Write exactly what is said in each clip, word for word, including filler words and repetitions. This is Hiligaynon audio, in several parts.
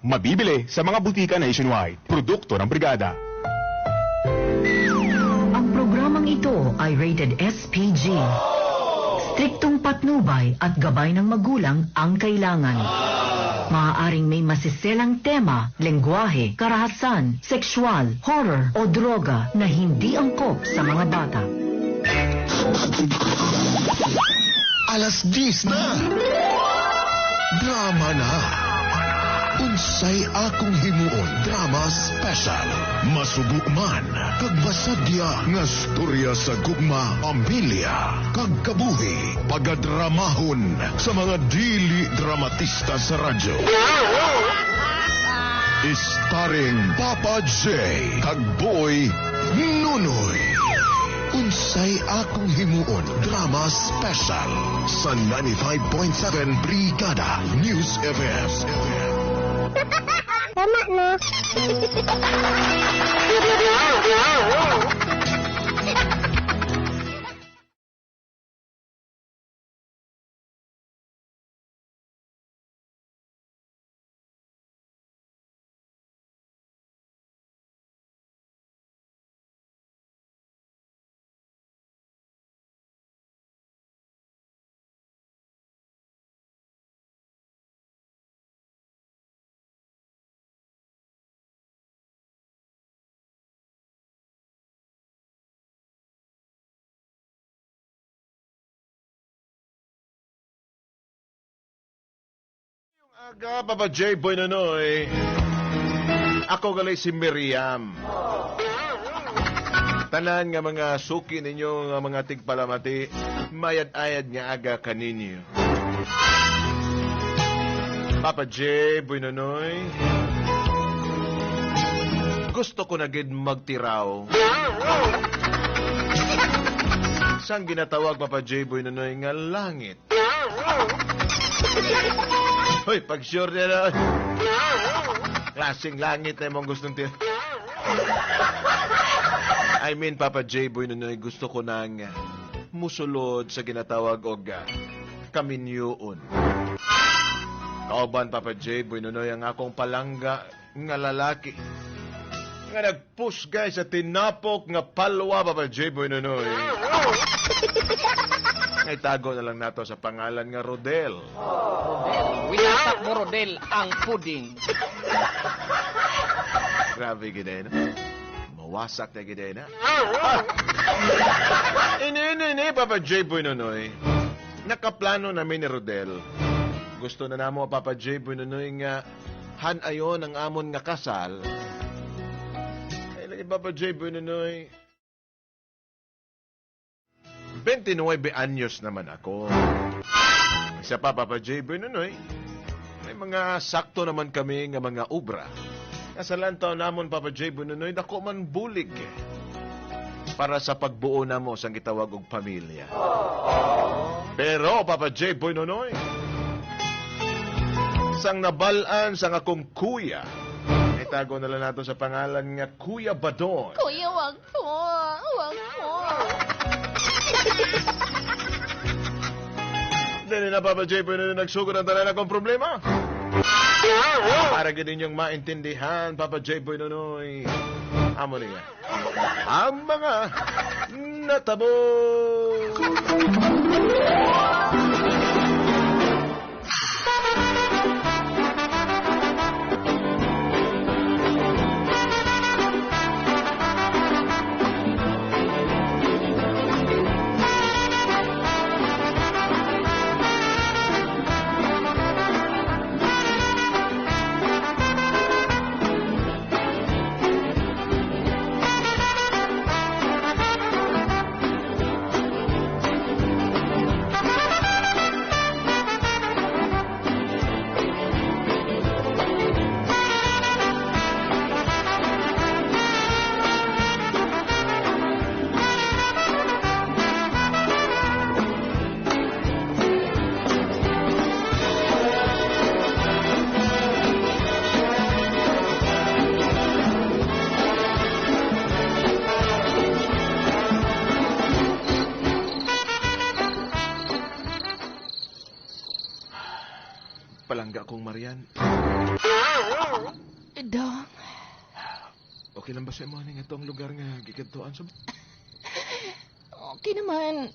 Mabibili sa mga butika nationwide. Produkto ng Brigada. Ang programang ito ay rated S P G. Striktong patnubay at gabay ng magulang ang kailangan. Maaaring may masiselang tema, lengguwahe, karahasan, sexual, horror, o droga na hindi angkop sa mga bata. Alas diyes na. Drama na. Unsay akong himuon? Drama special. Masubo man kag masadya nga storya sa gugma, pamilya, kag kabuhi. Pagadramahon sa mga dili dramatista sa radyo. Starring Papa J kag Boy Nunoy. Unsay akong himuon? Drama special sa ninety-five point seven Brigada News F M. Tama na. Aga, Papa J, Boy Nonoy. Ako gali si Miriam. Tanan nga mga suki ninyo nga mga tigpalamati, mayad-ayad nga aga kaninyo. Papa J, Boy Nonoy, gusto ko na gid magtiraw sang ginatawag, Papa J, Boy Nonoy, nga langit. Hoy, pag sure niya na. Klaseng langit na imong gustong ti-, I mean, Papa J, Boy Nonoy, gusto ko nang musulod sa ginatawag og, ah, kaminyoon. Kauban, Papa J, Boy Nonoy, ang akong palangga nga lalaki nga nagpusgay sa tinapok nga palwa, Papa J, Boy Nonoy. Nga itago na lang nato sa pangalan nga Rodel. Winasak mo, Rodel, ang puding. Grabe gid eh, no? Mawasak na gid eh, na. Ini, ini, ini, Papa J, Boy Nonoy. Nakaplano na mi ni Rodel. Gusto na namo, Papa J, Boy Nonoy, nga han-ayon ang amon nga kasal. Ay, lagi, Papa J, Boy Nonoy. Twenty-nuebe anyos naman ako. Isa pa, Papa J, Boy Nonoy, may mga sakto naman kami nga mga obra. Nga sa lantaw namon, Papa J, Boy Nonoy, dako man bulig para sa pagbuo namo sang gitawag og pamilya. Pero, Papa J, Boy Nonoy, sang nabal-an sang akong kuya, itago na lang nato sa pangalan nga Kuya Badon. Kuya, wag po. Wag po. Dili na, Papa J, Boy Nonoy, nagsugod ang tanan akong problema. Para gid ninyong maintindihan, Papa J, Boy Nonoy, amo niya ang mga natabo. Okay lang ba sa imo ning atong lugar nga gikadtuan sa... Okay naman.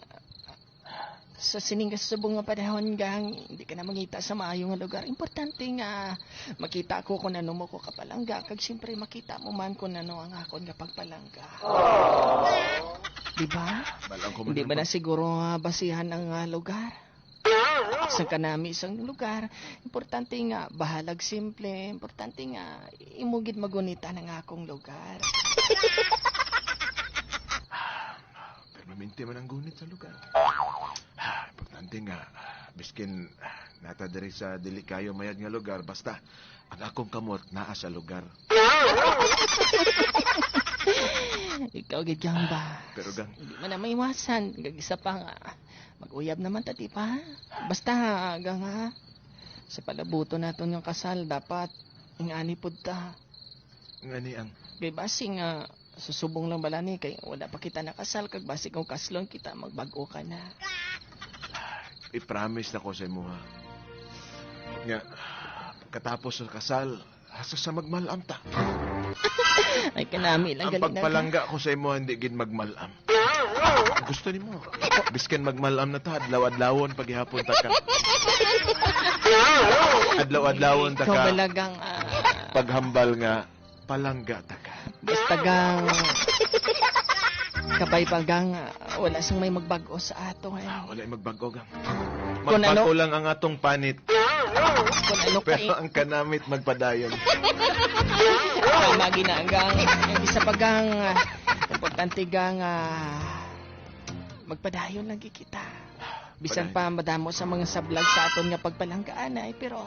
Sa sining nga subong nga panahon, gang, hindi ka na mangita sa maayo nga lugar. Importante nga makita ko kung ano mo ko kapalangga, kag siyempre makita mo man kung ano ang akon nga pagpalangga. Di ba? Malang ko man Hindi ang ba na pag- siguro, ah, basihan ang, ah, lugar? Sang kanami sang lugar, importante nga bahalag simple, importante nga imo gid magunita ang akong lugar. Permanente man ang gunit sa lugar. Ah, importante nga, ah, biskin, ah, nata diri sa dili kayo mayad nga lugar, basta ang akong kamot naa sa lugar. Ikaw gid, gang, ba? Pero, gang, Hindi man na maiwasan. Kag isa pa nga, mag-uyab naman ta, di ba? Basta, gang, ha? Sa palabuton naton yung kasal, dapat ingani pud ta. Ngani ang Kay basi nga, susubong lang bala ni, kay wala pa kita nakasal, kag basi kung kaslon kita, magbag-o ka na. I-promise na ko sa imo, ha, nga katapos sa kasal, hasta sa magmalam ta. Ay, kanami lang Ang galing na pagpalangga ko sa imo, hindi gid magmalam. Gusto nimo? Biskan magmalam na ta, adlaw-adlawon paghihapon ta ka. Adlaw-adlawon ta Ikaw ka. Talagang, ah, Paghambal nga palangga ta ka. Basta, gang, kabay pa, gang, ah, wala sang may magbag-o sa ato, eh. Ah, wala yung magbag-o, gang. Kung ano Magbag-o lang ang atong panit. Kung ano Pero kay ang kanamit magpadayon. Tama gina, gang. Ang isa pa, gang, ah, importante, gang, ah, magpadayon lagi kita. Bisan Padayon. pa madamo sa mga sablag sa aton nga pagpalanggaan ay, pero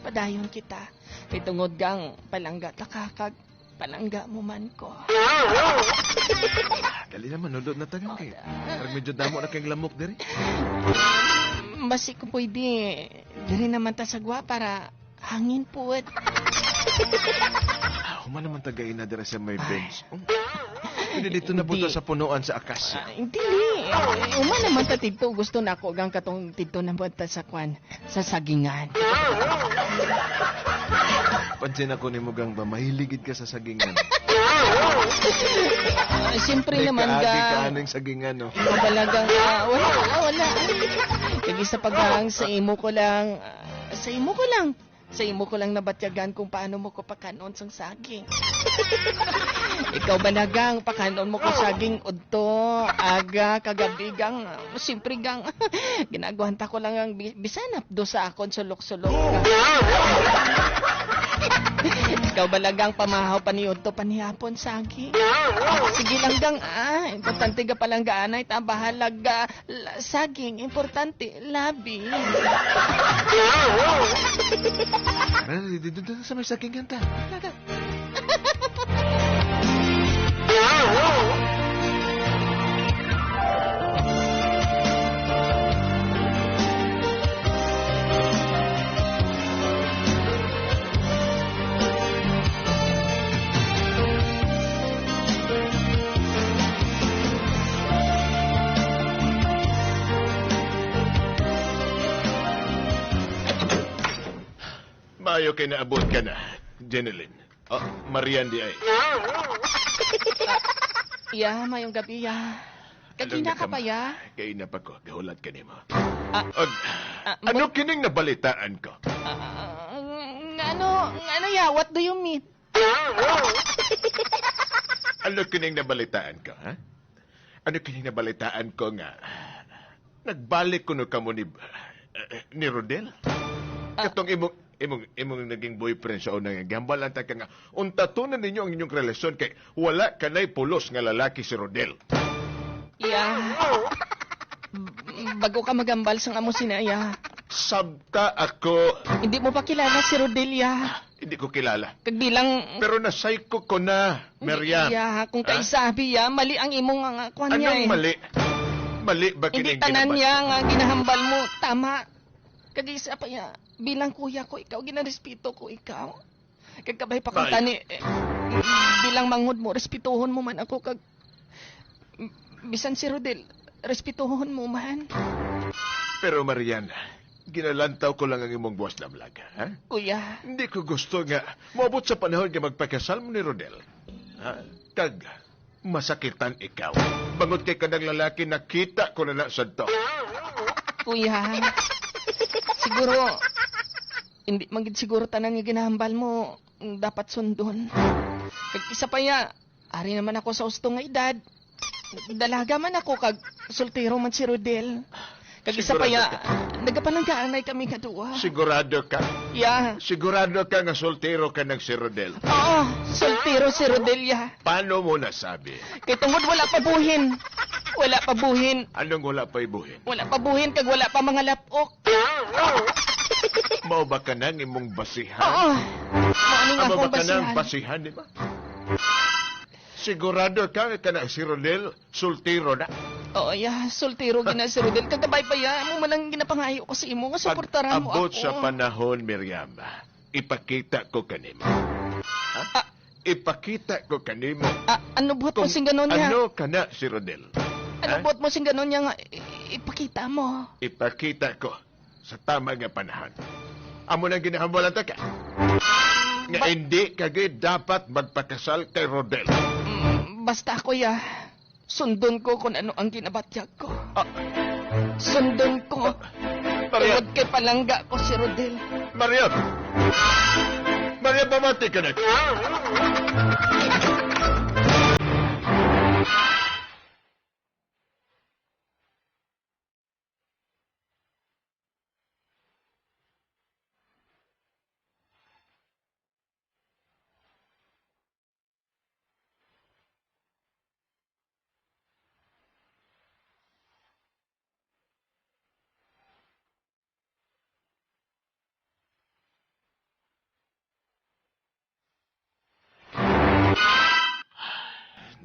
padayon kita. Kay tungod, gang, palangga ta ka, kag palangga mo man ko. Dali na, manulod na tagang kay. Parang medyo damo na kayong lamok diri. Basi ko pwede, diri naman ta sagwa para hangin puwet. Ah, human naman tagay na dira sa may Ay. bench. Oh. Pwede dito na po Hindi. to sa punuan sa akasya. Ah, hindi. Human naman ta tidto. Gusto na ako gang katong tidto naman ta sa kwan, sa sagingan. Pansin ako nimo, gang, ba mahilig gid ka sa sagingan. Ah, siyempre May naman, kaagi ka gang. anong sagingan, no? Mabalagang, ah, wala, wala, wala. Kag isa pa, gang, sa imo ko lang, ah, sa imo ko lang. Sa imo ko lang nabatyagan kung paano mo ko pakanon sang saging. Ikaw ba, nagang, pakanon mo ko saging udto, aga, kagabi, gang? Siyempre, gang, ginagwanta ko lang ang bi-, bisan hapdo sa akon sulok-sulok, gang. Ikaw ba, lagang, pamahaw pa ni udto panihapon saging? Sige lang, gang, ah. Importante ga palanggaanay ta, bahalag, ah, La-, saging, importante, labi. Tara, di, di, di, di, sa may sagingan ta. Tara. Maayo kay naabot ka na, Jeneline. Oh, Marian di ay. Ah, ya, mayong gabi, ya. Kagina Anong ka pa, nakam-, ya? Kay na pa ko, gahulat ka nimo. Ah, Og, ah, ano but- kining nabalitaan ko? Ah, nga ano, nga ano, ya? What do you mean? Ano kining nabalitaan ko, ha? Ano kining nabalitaan ko nga nagbalik kuno kamo ni, eh, ni Rodel? Ah. Katong imong, imong, imong naging boyfriend sa una nga gihambalan ta ka nga unta to na ninyo ang inyong relasyon kay wala kanay pulos nga lalaki si Rodel. Iya. Bago ka magambal sa amo sina, iya. Sabta ako. Hindi mo pa kilala si Rodel, iya. Hindi ko kilala. Kag bilang Pero nasayko ko na, Marian. Iya, kung Ha? kaisabi, iya, mali ang imong nga, nga kwan niya, Anong eh. mali? Mali ba Hindi kining tanan ginabas-, niya nga ginahambal mo, tama. Kag isa pa, iya, bilang kuya ko ikaw, ginarespeto ko ikaw. Kag kabay pa kung Ay. tani, eh, bilang manghod mo, respetuhon mo man ako, kag bisan si Rodel, respetuhon mo man. Pero, Marian, ginalantaw ko lang ang imong buwas na vlog, ha? Kuya. Hindi ko gusto nga moabot sa panahon nga magpakasal mo ni Rodel. Ha? Kag masakitan ikaw. Bangod kay kanang lalaki nakita ko na na sadto. Kuya, siguro, hindi man gid siguro tanan nga ginahambal mo dapat sundon. Kag isa pa ya, ari naman ako sa husto nga edad. Dalaga man ako kag soltero man si Rodel. Kag isa pa ya, nagapalanggaanay kami nga duha. Sigurado ka? Ya. Sigurado ka nga soltero ka nag si Rodel? Oo, soltero si Rodel, ya. Paano mo nasabi? Kay tungod wala pa buhin. Wala pa buhin. Anong wala pa ibuhin? Wala pa buhin kag wala pa mga lapok. Mao ba kanang imong basihan? Oo. Mao ni nga akong basihan. Amo ba kanang basihan, di ba? Sigurado ka nga kana si Rodel, soltero na? Oo, ya, soltero gina si Rodel. Kagabay pa ya, amo man ang ginapangayo ko sa imo nga suportaran mo ako. Pag-abot sa panahon, Miriam, ipakita ko kanimo. Ha? Ah. Ipakita ko kanimo. Ah, ano buot mo sing ganon ya? Ano kana si Rodel? Ano buot mo sing ganon ya nga i-, ipakita mo? Ipakita ko sa tama nga panahon. Amo nang ginahambalan ta ka. Nga hindi ka gid dapat magpakasal kay Rodel. Mm, basta ako ya. Sundon ko kung ano ang ginabatyag ko. Ah. Sundon ko. Ah. Maria. Tungod kay palangga ko si Rodel. Maria! Maria, pamati ka na.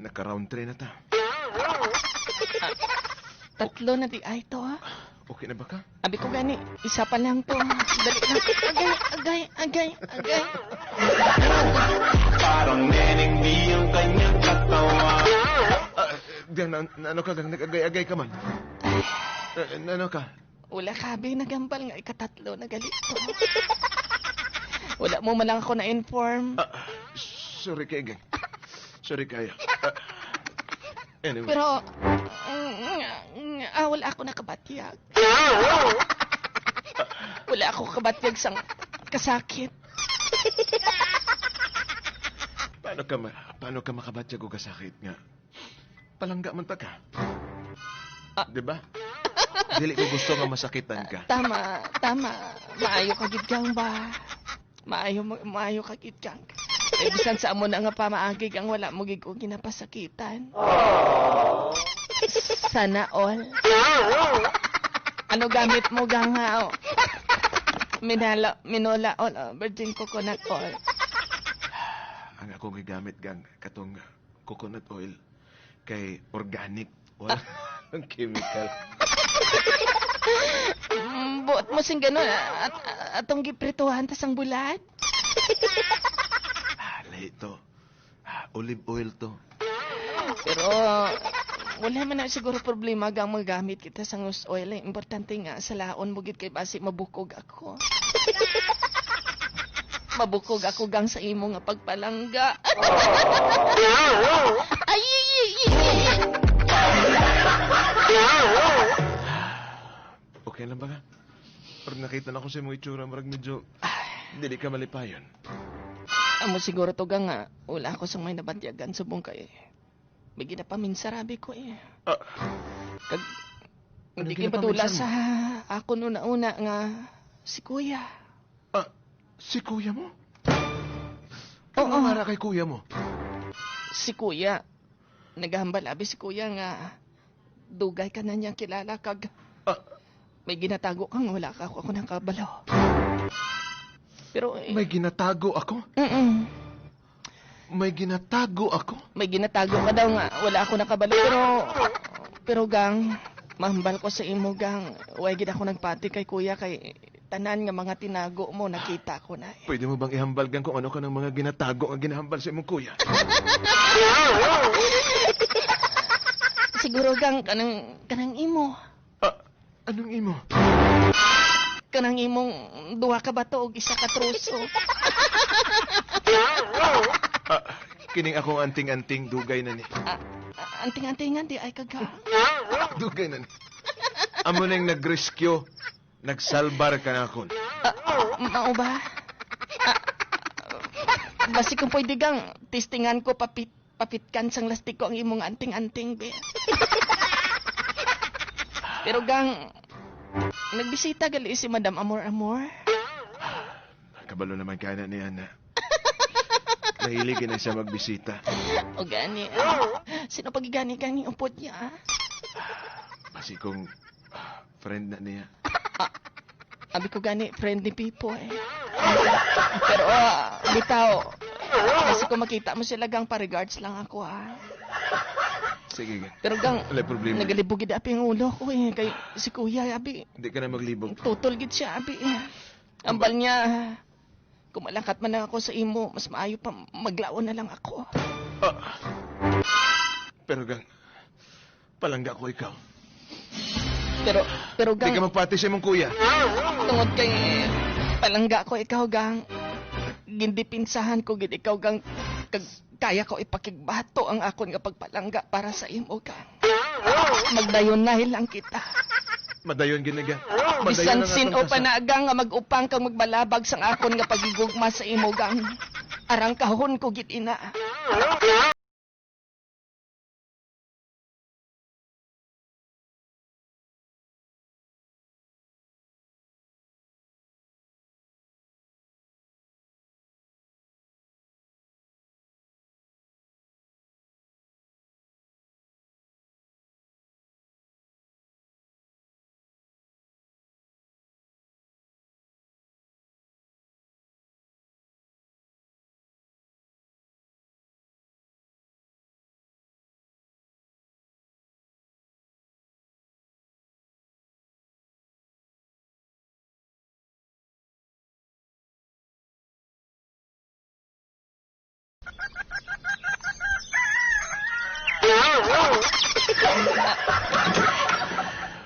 Naka-round three na ta. Tatlo na di ay to, ha? Okay na ba ka? Abi ko gani, isa pa lang to. Dali lang. Agay, agay, agay, agay. Parang neneng di ang kanyang katawan. Ah, Gang, na, na, ano ka, Gang? Nag-agay-agay ka man. Na, na, ano ka? Wala ka, abi, nagambal nga ikatatlo na gali to. Wala mo man lang ako na-inform. Ah, sorry kay, Gang. Sorry kayo. Ah, anyway. Pero, mm, mm, ah, wala ako nakabatyag. Wala ako kabatyag sang kasakit. Paano ka ma-, paano ka makabatyag og kasakit nga palangga man ta ka? Ah. Di ba? Dili ko gusto nga masakitan ka. Tama, tama. Maayo ka gid, Gang, ba? Maayo, ma-, maayo ka gid, Gang. Eh, bisan sa amo na nga pamaagi, Gang, wala mo gid ko ginapasakitan. Sana all. Ano gamit mo, Gang, ha? Minala, minola oil, o virgin coconut oil? Ang akong gigamit, Gang, katong coconut oil kay organic. Wala ang chemical. Mm, buot mo sing ganun, ah, at, at, atong giprituhan ta sang bulad? Ah, lahi to. Ah, olive oil to. Pero wala man na siguro problema, Gang, magamit kita sang us-, oil. Eh, importante nga salaon mo gid kay basi mabukog ako. Mabukog ako, Gang, sa imo nga pagpalangga. Ay, ay, ay, ay, ay. Okay lang ba ka? Parang nakita na ko sa imong itsura, murag medyo dili ka malipayon. Amo siguro to, Gang, nga wala ako sang may nabatyagan subong kay may ginapaminsar abi ko, eh. Ah. Kag hindi ko padula sa akon una-una nga si Kuya. Ah, si Kuya mo? Oo. Ano nga ra kay Kuya mo? Si Kuya. Nagahambal abi si Kuya nga dugay ka na niyang kilala kag may ginatago ka nga wala ka ako, ako nakabalo. Pero, eh, may ginatago ako? Mm-mm. May ginatago ako? May ginatago ka daw nga wala ako nakabalo, pero, pero, Gang, mahambal ko sa imo, Gang. Way gid ako nagpati kay Kuya kay tanan nga mga tinago mo, nakita ko na, eh. Pwede mo bang ihambal, Gang, kung ano ka ng mga ginatago nga ginahambal sa imong kuya? Siguro, Gang, kanang, kanang imo. Ah, anong imo? Kanang imong duha ka bato ug isa ka troso. Ah, Kining akong anting-anting, dugay na ni. Ah, ah, anting-antingan, di ay kaga. Dugay na ni. Amo na yung nag-rescue, nagsalbar ka na akon. Ah, mao ba? Ah, basi kung pwede gang, testingan ko papit, papitkan sang lastiko ang imong anting-anting, be. Pero gang, nagbisita gali si Madam Amor Amor. Kabalo naman ka na niya na. Mahilig na siya magbisita. O gani, ah. Sino pa gani gani upod niya, ah? Basi kung, ah, friend na niya. Ah, abi ko gani, friend ni Pipo eh. Pero, ah, bitaw, basi kung makita mo sila, gang, pa-regards lang ako, ah. Sige, gang. Pero gang, Wala problema. Nagalibog gid abi ang ulo ko eh. Kay si Kuya, abi, Hindi ka na maglibog. Tutol gid siya, abi eh. Ambal niya, kung malakat man lang ako sa imo, mas maayo pa maglaon na lang ako. Ah. Pero gang, palangga ko ikaw. Pero, pero Di gang, ka magpati sa imong kuya. Tungod kay palangga ko ikaw, gang, gindipinsahan ko gid ikaw, gang, kag kaya ko ipakigbato ang akon nga pagpalangga para sa imo, gang. Magdayonay lang kita. Madayon gid na, gang. Bisan Madayon ang sin-o atong pa kasal. Na, gang, nga mag-upang kag magbalabag sang akon nga pagigugma sa imo, gang, arangkahon ko gid ina.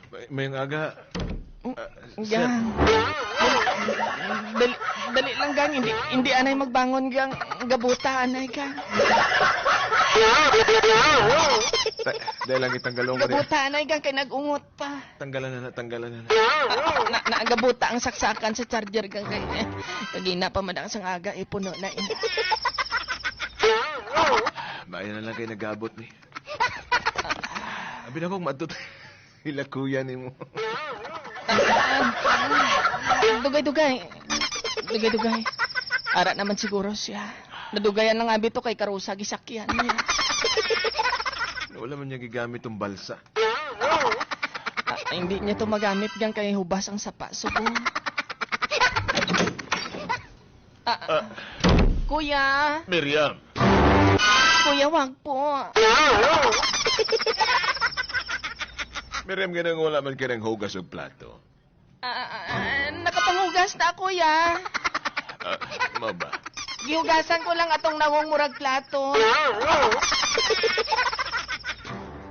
May, may aga. Ah, sir. Gang. Dali, dali lang, gang. Hindi, hindi anay magbangon, gang. Gabuta anay, gang. Ta-, dahil lang itanggalon ko na. Gabuta anay, gang, kay nag-ungot pa. Tanggalan na na, tanggalan na na. Ah, na, nagabuta ang saksakan sa charger, gang, kay kagina pa man ang sang aga, eh, puno na, eh. Maayo na lang kay nagabot ni. Abi na kong madto. Ilakuya nimo. Dugay-dugay. Dugay-dugay. Ara naman siguro siya. Nadugayan lang abi to kay karusa gisakyan niya. Wala man niya gigamit tong balsa. Ah, hindi niya to magamit, gang, kay hubas ang sapa subong. Ah, Ah. Kuya. Miriam. Kuya, wag po. Miriam, ganang wala man ka ng hugas og plato. Ah, ah, ah, nakapanghugas na, kuya. Ah, mao ba? Gihugasan ko lang atong nawong murag plato.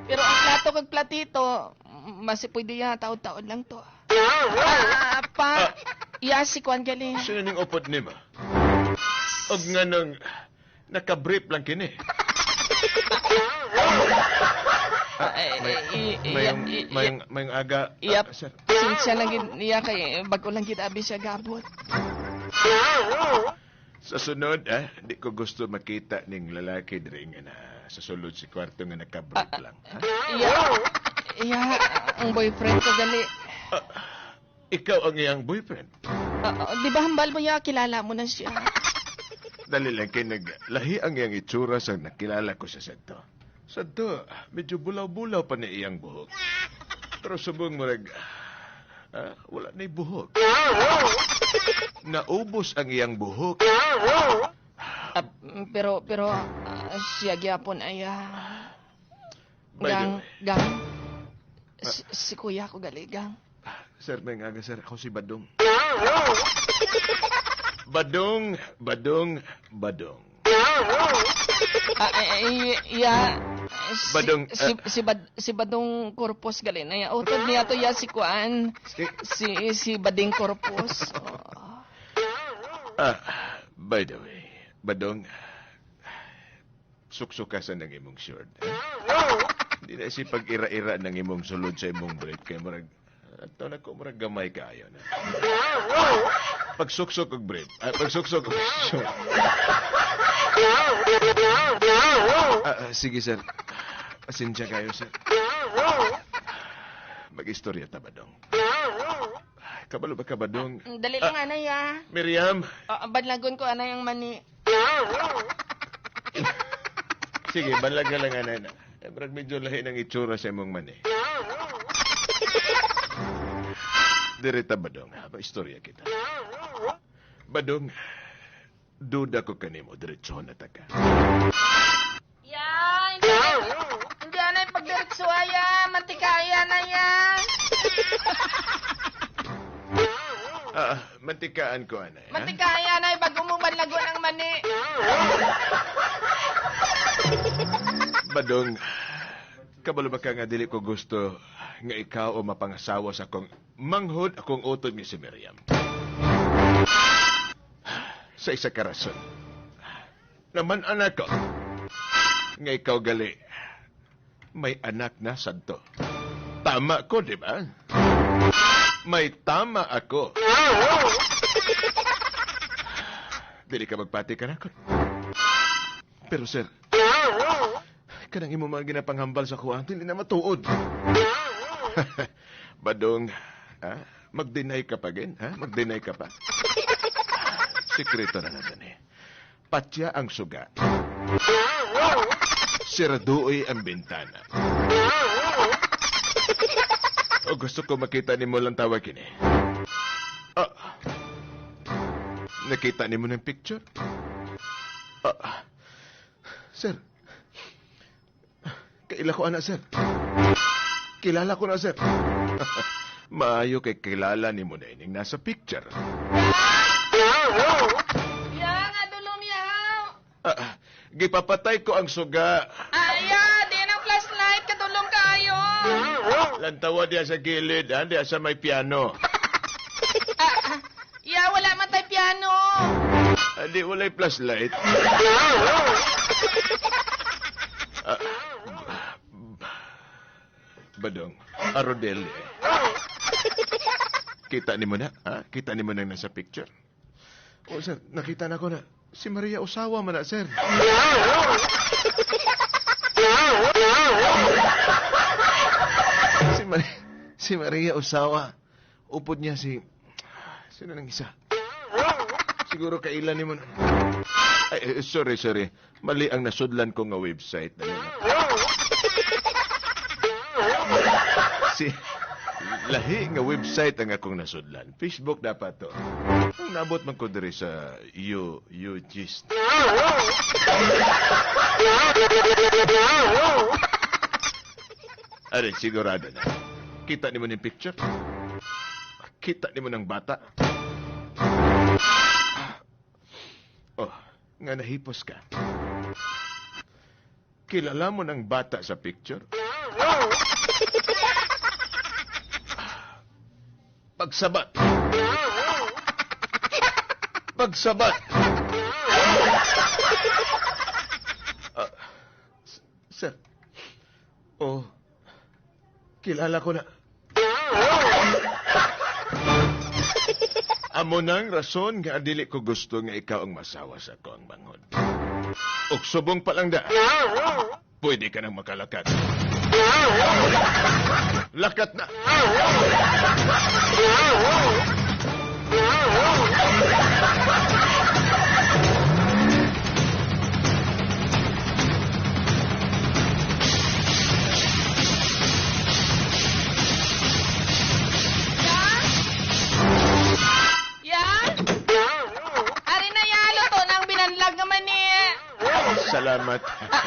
Pero ang plato kag platito, mm, mas pwede ya, taod-taod lang to. Ah, pa, Ah. Iya, si Kuan gali. Sino ning upod nimo? Og nganong nakabrief lang kini? Ah, may, i-, i-, mayong, iya, mayong, mayong aga, iya, ah, sir. Pasensya lang gid niya kay bago lang gid abi siya gabot. Sa sunod, ah, di ko gusto makita ning lalaki diri nga na sa sulod si kwarto nga nakabrief Ah, lang, ha? Iya, iya, ang boyfriend ko gali. Ah, ikaw ang iyang boyfriend? Ah, ah, di ba hambal mo ya, kilala mo na siya? Dali lang kay naglahi ang iyang itsura sa nakilala ko sa sadto. Sadto, medyo bulaw-bulaw pa ni iyang buhok. Pero subong murag, ah, wala na'y buhok. Naubos ang iyang buhok. Ah, pero, pero, ah, siya gyapon ay, ah, By the gang, way. Gang. Ah. Si, si kuya ko gali, gang. Sir, may nga, sir, ako si Badong. Badong, Badong, Badong. Ah, eh, eh, iya, si, Badong, si, ah. Si Bad-, si Badong Corpus gali na ya. Utod niya to ya si Kuan. Si Si, si Bading Corpus. Oh. Ah, by the way, Badong, Suksuka sa nang imong short, ha? Di na si pag-ira-ira nang imong sulod sa imong brief kay murag, ato na ko, murag gamay kaayo na. Pagsuksok og brief. Ah, pagsuksok og short. Ah, ah, sige, sir. Pasensya kayo, sir. Mag-istorya ta, Badong. Kabalo ba ka, Badong? Mm, dali lang, Ah, anay, ah. Miriam! Ah, badlagon ko, anay, ang mani. Sige, banlag ka lang, anay na. Eh, murag medyo lahi ng itsura sa imong mani. Diri ta, Badong. Paistorya kita. Badong, duda ko kanimo, diretsohon na ta ka. Ya, hindi, hindi na yung pagdiretso, ya. Mantikaya na, ya. Ah, mantikaan ko, anay, ha? Mantikaya na, bago mo banlagon ang mani. Badong, kabalo ba ka nga dili ko gusto nga ikaw o mapangasawa sa akong manghod, akong utod nga si Miriam? Sa isa ka rason. Naman-an ako nga ikaw gali may anak na sadto. Tama ko, di ba? May tama ako. Dili ka magpati kanakon. Pero, sir, kanang imo mga ginapanghambal sa kuha, dili na matuod. Badong, ha? Mag-deny ka pa gin, ha? Mag-deny ka pa. Sikreto na natin, eh. Patya ang suga. Siraduoy ang bintana. O gusto ko makita nimo lang tawag ini. Ah. Nakita nimo ng picture? Ah. Sir, kaila ko ana, sir. Kilala ko na, sir. Maayo kay kilala nimo na ining nasa picture. Ya, nga dulom, ya. Ah, gipapatay ko ang suga. Ah, ya, di na flashlight, kadulom kaayo. Lantawa diya sa gilid, ha? Diya sa may piano. Ah, ah, ya, wala man tay piano. Ah, di walay flashlight. Ah, Badong, Arodel, eh. Kita nimo na, ha? Kita nimo nang nasa picture? Oh, sir, nakita na ko na. Si Maria Osawa man na, sir. Si Mar-, si Maria Osawa. Upod niya si, sino nang isa? Siguro kaila nimo na. Ay, eh, sorry, sorry. Mali ang nasudlan ko nga website. Dali lang. Si, lahi nga website ang akong nasudlan. Facebook dapat to. Ang nabot man ko diri sa You, You Gist. Ari, sigurado na. Kita nimo ning picture? Kita nimo ng bata? Oh, nga nahipos ka. Kilala mo ng bata sa picture? Pagsabat. Pagsabat. Ah, s-, sir. Oh, kilala ko na. Amo nang rason nga dili ko gusto nga ikaw ang masawa sa akong manghod. Ug subong pa lang da, pwede ka nang makalakat. Lakat na! Ya? Ya? Ari na ya, luto na ang binanlag nga mani. Salamat. Salamat. Ah,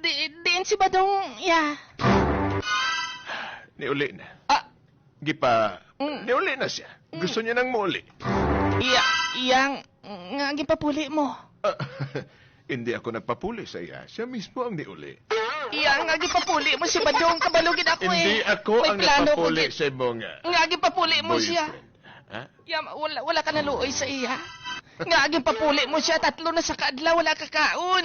di, diin si Badong, ya? Niuli na. Ah. Gipa-, Mm. Niuli na siya. Mm. Gusto niya nang muuli. Iya, iya nga gipapuli mo. Ah, hindi ako nagpapuli sa iya. Siya mismo ang niuli. Iya nga gipapuli mo si Badong, kabalo gid ako, eh. Hindi ako ang nagpapuli sa imo nga boyfriend. Nga gipapuli mo siya. Ha? Iya, wala, wala ka naluoy sa iya. Nga ginpapuli mo siya, tatlo na sa kaadlaw, wala ka kaon.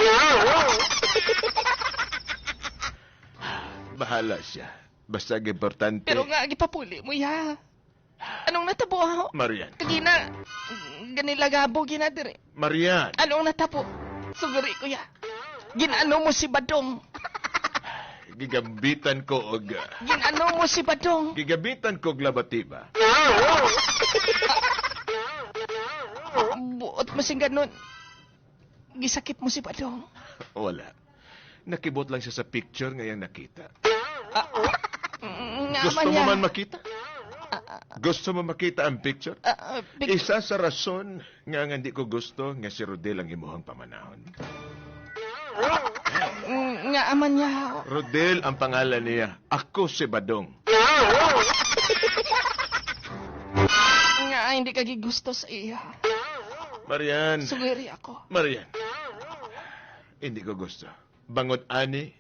Bahala siya. Basta ang importante. Pero nga, gipapuli mo ya. Anong natabo, ha? Marian. Kagina, ganilagabo, gina, diri. Marian. Anong natabo? Suguri ko ya. Ginano mo si Badong? Gigambitan ko og, ah, Ginano mo si Badong? Gigambitan ko og labatiba. Buot mo sing ganun. Gisakit mo si Badong? Wala. Nakibot lang siya sa picture nga iyang nakita. Ah, mm, nga Gusto man mo niya. man makita? Ah, ah, Gusto mo makita ang picture? ah, ah, pic- Isa sa rason nga nga di ko gusto nga si Rodel ang imuhang pamanahon. Mm, nga man niya. Rodel ang pangalan niya. Ako si Badong. Nga hindi ka gigusto sa iya. Marian. Sugiri ako. Marian. Hindi ko gusto. Bangod ani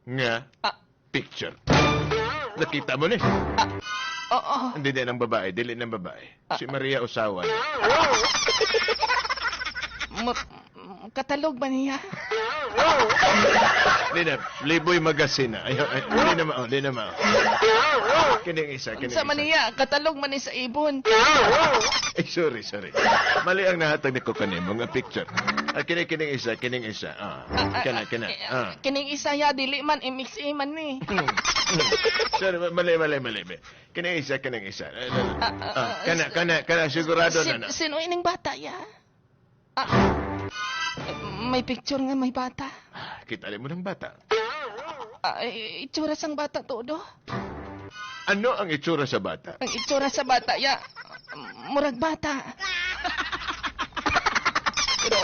nga Ah. picture. Nakita mo ni? Ah. Oo. Hindi din ang babae, dili ng babae. Ah. Si Maria Usawan. Ma-, katalog ba niya? Hindi na, Playboy Magazine na. Ay, ay, hindi na mao, hindi na mao. Kining isa, kining Sa isa. Maniya, katalog man ni sa ibon. Ay, sorry, sorry. Mali ang nahatag ni ko kanimo nga picture. Ah, kini, kining isa, kining isa. Ah, Ah, ah, kana, ah, kana. eh, Ah. Kining isa ya, dili man, M X A man ni. Hmm. Sorry, ma-, mali, mali, mali, mali. Kining isa, kining isa. Ah, ah, Ah, ah, kana, s-, kana, kana, sigurado sin-, na na. Sino ining bata ya? Ah, may picture nga may bata. Ah, kita mo ng bata. Ah, i-, itsura sang bata, todo. Ano ang itsura sa bata? Ang itsura sa bata, ya, murag bata. Pero,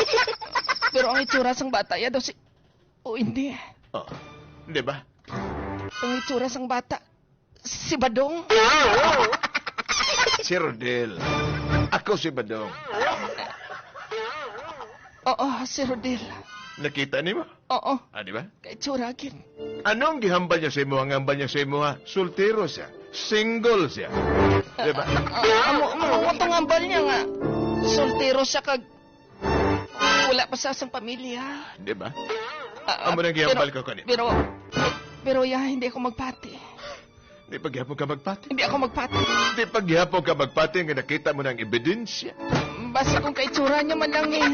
pero ang itsura sang bata, ya, daw si, o hindi. Oh, di ba? Ang itsura sang bata, si Badong. Si Rodel. Ako si Badong. Oo, si Rodel. Nakita nimo? Oo. Ah, di ba? Kay tsura gid. Anong gihambal niya sa imo? Ang hambal niya sa imo, ha? Soltero siya. Single siya. Di ba? Ah, amo, amo, amo tong hambal niya nga soltero siya kag wala pa sa sang pamilya. Di ba? Ah, Amo nang gihambal pero, ko kanina. Pero, pero, ya, hindi ako magpati. Di pa gihapon ka magpati. Hindi ako magpati. Di pa gihapon ka magpati nga nakita mo ng ebidensya. Basta kung kaitsura niya man lang eh.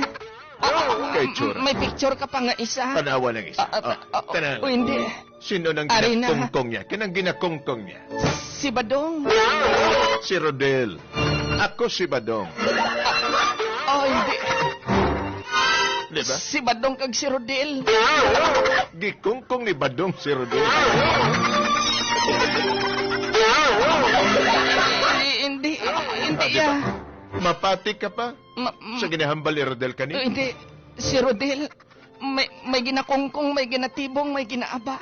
Ah, Kaitsura. May picture ka pa nga isa. Tanawa ng isa. Ah, ah, Ah, ah, tanawa. O hindi. Sino nang Ari na. ginakongkong niya? Kinang ginakongkong niya? Si Badong. Si Rodel. Ako si Badong. Oh, hindi. Di ba? Si Badong kag si Rodel. Gikungkong ni Badong si Rodel. Hindi, hindi, hindi Ah, di ba? ya. Mapati ka pa Ma-, ma-, Sa ginahambal ni Rodel kani? Eh, hindi. Si Rodel, may, may ginakungkong, may ginatibong, may ginaaba.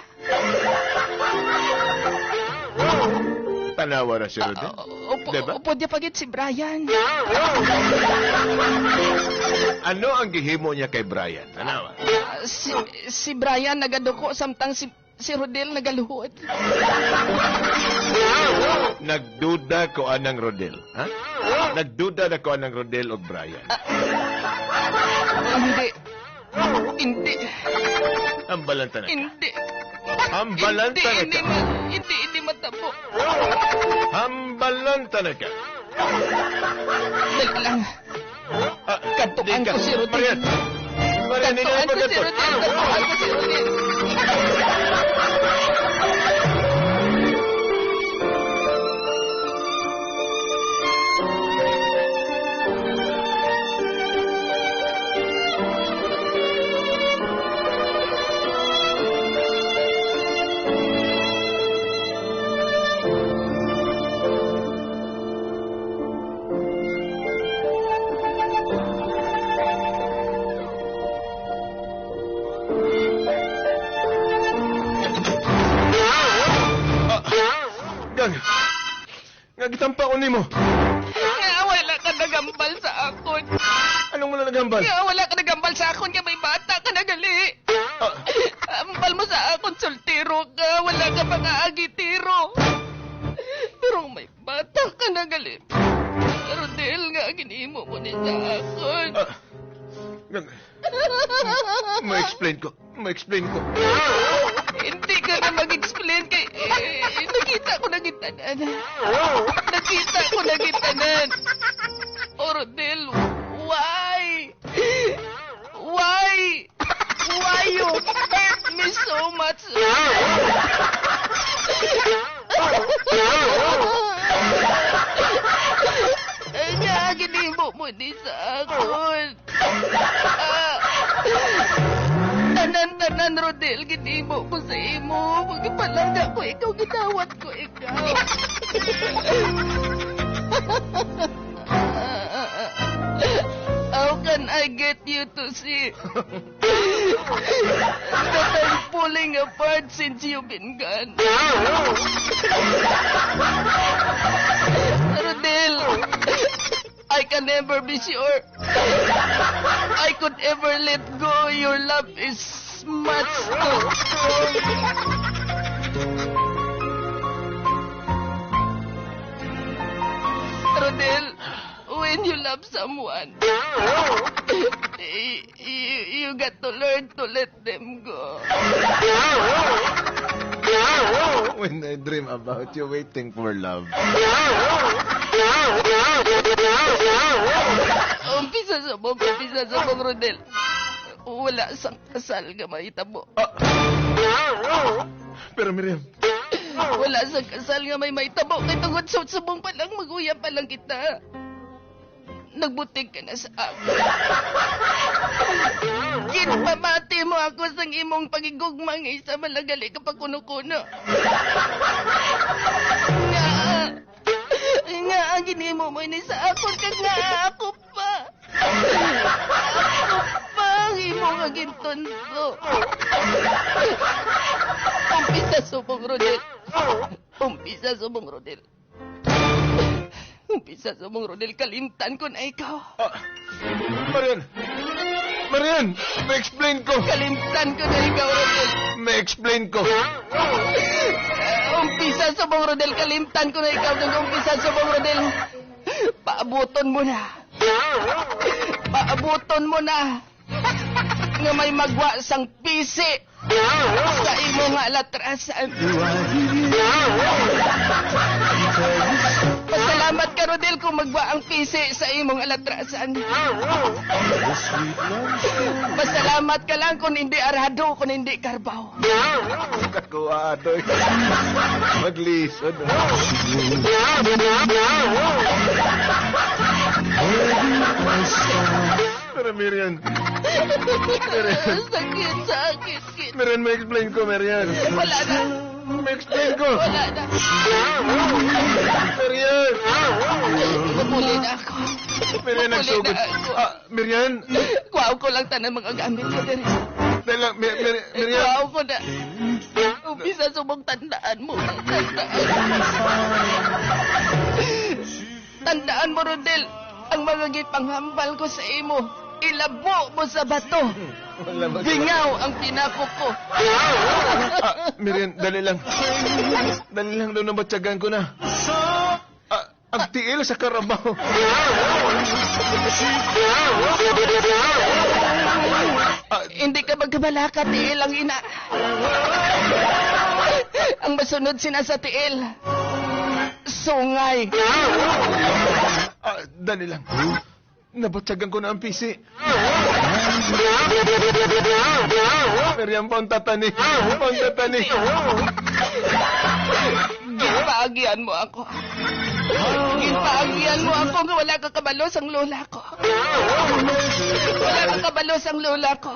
Tanawa na si Rodel. Ah, upo, Di ba? upo, di pa gid si Brian. Ano ang gihimo niya kay Brian? Tanawa. Ah, si, si Brian nagaduko, samtang si, si Rodel nagaluhod. Nagduda ko anang Rodel, ha? Nagduda na ko anang Rodel og Brian. Hindi. Hindi. Hambalan ta na ka. Hindi. Hambalan Hindi, ta na hindi ka. ma-, hindi, hindi matabo. Hambalan ta na ka. Dali lang. Ah, Kadtuan di ka. ko si Rodel. Marian! Marian, hindi Kadtuan na ko si pagkadto. Rodel. Kadtuan ko si Rodel. Ah, Gag, nga gitampa ko nimo. Nga wala ka nagambal sa akon. Anong wala nagambal? Nga wala ka nagambal sa akon nga may bata ka na gali. Ah. Ambal mo sa akon, soltero ka, wala ka pa nga agitiro. Pero may bata ka na gali. Rodel, nga ginimo mo Sa akon. Ah, nag-, ma-explain ko. Ma-explain ko. Hindi ka na mag-explain kay, eh, nakita ko na gid tanan. Nakita ko na gid tanan. O, Rodel, why? Why? Why you hurt me so much? Nga ginhimo mo ni sa akon? Ah, tanan-tanan, Rodel, ginhimo ko sa imo. Magpalangga ko ikaw, gidawat ko ikaw. How can I get you to see that I'm falling apart since you've been gone? Rodel, I can never be sure I could ever let go. Your love is much too strong. Rodel, when you love someone, y-, y-, you got to learn to let them go. When I dream about you waiting for love. Umpisa subong, umpisa subong, Rodel. Wala sang kasal nga mahitabo. Ah! Pero Miriam. Wala sang kasal nga may mahitabo kay tungod sa subong pa lang, mag-uyab pa lang kita. Nagbutig ka na sa akon. Ginpamati mo ako sang imong paghigugma nga isa, malagali ka pa kuno-kuno. Nga, nga ang ginhimo mo ini sa akon, kag nga ako pa. Ako pa ang imo nga gintunso. Umpisa subong, Rodel. Umpisa subong, Rodel. Umpisa subong, Rodel, kalimtan ko na ikaw. Ah, Marian! Marian! Ma-explain ko! Kalimtan ko na ikaw, Rodel. Ma-explain ko! Umpisa subong, Rodel, kalimtan ko na ikaw. Kag umpisa subong, Rodel, paabuton mo na. Paabuton mo na nga may magwa sang pisi sa imo nga alatrasan. Pasalamat ka, Rodel, kung magwa ang pisi sa imong alatrasan. Pasalamat ka lang kung hindi arado, kung hindi karbaw. Kakuha, Adoy. Maglisod. Pero Mirian. Mirian. Sakit, sakit, sakit. Mirian, ma-explain ko, Mirian. Wala na. Ma-explain ko. Wala na. Mirian. Mapuli na ako. Mirian, Mapuli nagsugod. Na ako. Ah, Mirian. Kuhaon ko lang tanan mga gamit ko diri. Dali lang, Mir-, Mir-, Mirian. Kuhaon ko na. Umpisa subong, tandaan mo. Tandaan mo. Tandaan mo, Rodel, ang mga gipanghambal ko sa imo, ilabo mo sa bato. Wala ba? Bingaw ang pinakok ko. Ah, Mirian, dali lang. Dali lang daw, nabatyagan ko na. Ah, ang tiil sa karabaw. Ah, hindi ka magkabalaka, tiil ang ina. Ang masunod sina sa tiil, sungay. Ah, dali lang. Nabatyagan ko na ang pisi. Miriam, paunta tani. Paunta tani. Ginpaagian mo ako. Ginpaagian mo ako nga wala ka kabalo sang lola ko. Wala ka kabalo sang lola ko.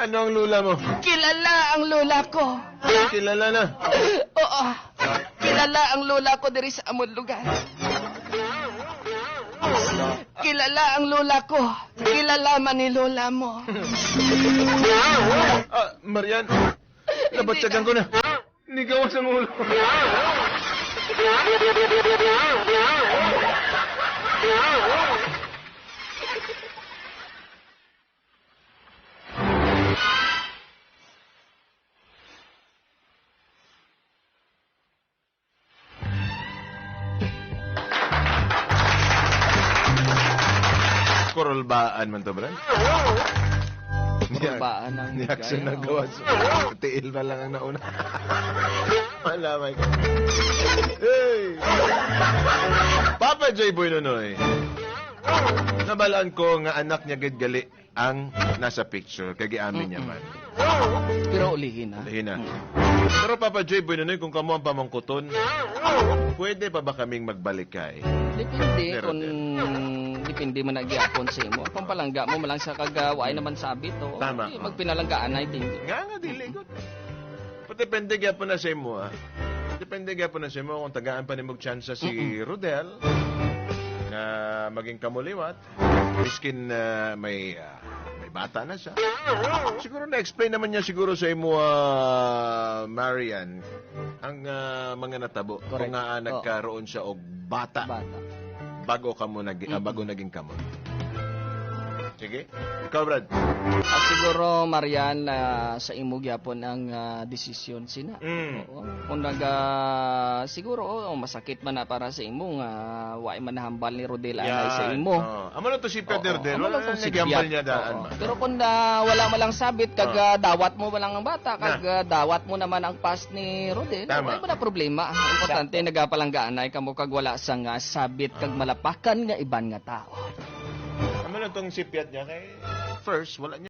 Ano ang lola mo? Kilala ang lola ko. Kilala na. Oo. Kilala ang lola ko diri sa amon lugar. Kilala ang lola ko. Kilala man ni lola mo. Ah, Marian, nabatyagan ko na. Nigawas ang ulo. Baan man to, Brad? Kurbaan ang Ni Action gaya, na oh. Gawas. Tiil na lang ang nauna. Wala, may Hey! Papa J Boy Nonoy. Nabalaan ko nga anak niya gid gali ang nasa picture kay giamin niya Mm-mm. man. Pero ulihin na. Ulihin na. Mm. Pero Papa J Boy Nonoy, kung kamo ang pamangkuton, pwede pa ba kaming magbalikay? Depende Pero kung then depende man na gyapon sa imo. Kung palangga mo malang sa kagawaay naman sabit, oh, Tama. Di, magpinalanggaan na, hindi. Nga nga, dili, good. But depende gyapon na sa imo, ah. Depende gyapon na sa imo kung tagaan pa nimo tsansa si Mm-mm. Rodel nga maging kamuliwat. Miskin, ah, may, ah, may bata na siya. Siguro na-explain naman niya siguro sa imo, ah, Marian, ang, ah, mga natabo. Correct. Kung nga, ah, Oh. nagkaroon siya og bata. Bata. Bago kamo nag-, ah, Mm-mm. bago naging kamo. Sige. Ikaw, Brad. Ah, siguro, Marian, ah, sa imo gyapon ang, ah, desisyon sina. Mm. Oo. Kung naga, siguro, oh, masakit man na para sa imo nga wa man nahambal ni Rodel anay sa Yan. imo. Oh. Amo lang to si Peter Oo, Del. amo Wala lang na tong si naghambal Piat. niya daan, Oo. man. Pero kung na, wala man lang sabit, kag, Oh. ah, dawat mo man lang ang bata, kag, Na. ah, dawat mo naman ang past ni Rodel, Tama. wala man na problema. Ang importante, Sakto. nagapalanggaanay kamo kag wala sang, ah, sabit, kag Ah. malapakan nga iban nga tao. Amo lang tong si Piat niya kay first, wala niya